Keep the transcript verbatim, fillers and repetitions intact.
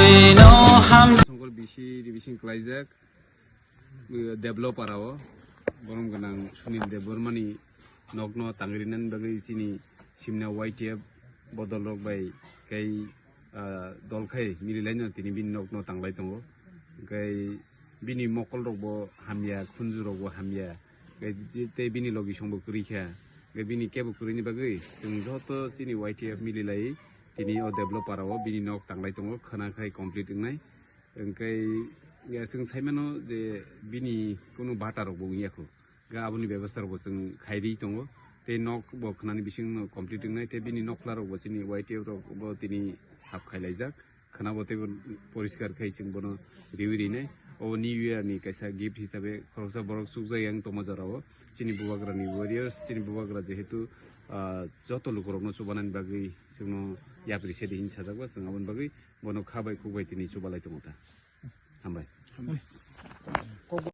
Songkor bisi revision klaijak, eh, developer o, borom gwnang Sunil Debbarmani nokno tangrinani bagwi chini simna Y T F bodol rok bai kai, ah, dol khai mililaino tini bini nokno tanglai tongo. Hwnkhe bini mokol rokbo hamya, khunju rokbo hamya, hwnkhe tei bini logi songbo kwrwi kha. Hwnkhe bini kebo kwrwini bagwi chwng joto chini Y T F mililai tini o developer o bini nok tanglai tongo, khwna khai complete wngnai. Hwnkhe, ya, chwng saimano je bini kunu bata rokbo wngya kho. Ga aboni bebostha rokbo chwng khairi tongo. Tei nok bo khwnani bisingno complete wngnai, tei bini nokla rokbo chini Y T F rokbo tini sap khailaijak. Khwnabo teibo poriskar khai chwng bono riwi rinai. O New Year ni kaisa gift hisabe khoroksa borok chukjak yang tongma jorao. Chini bubagrani warriors, chini bubagra jehetu, ah, joto lukurokno chubanani bagwi chwngno yapri sedi hin sajakba, chwng aboni bagwi bono kha bai khuk bai tini chubalai tongo ta. Hambai. Hambai.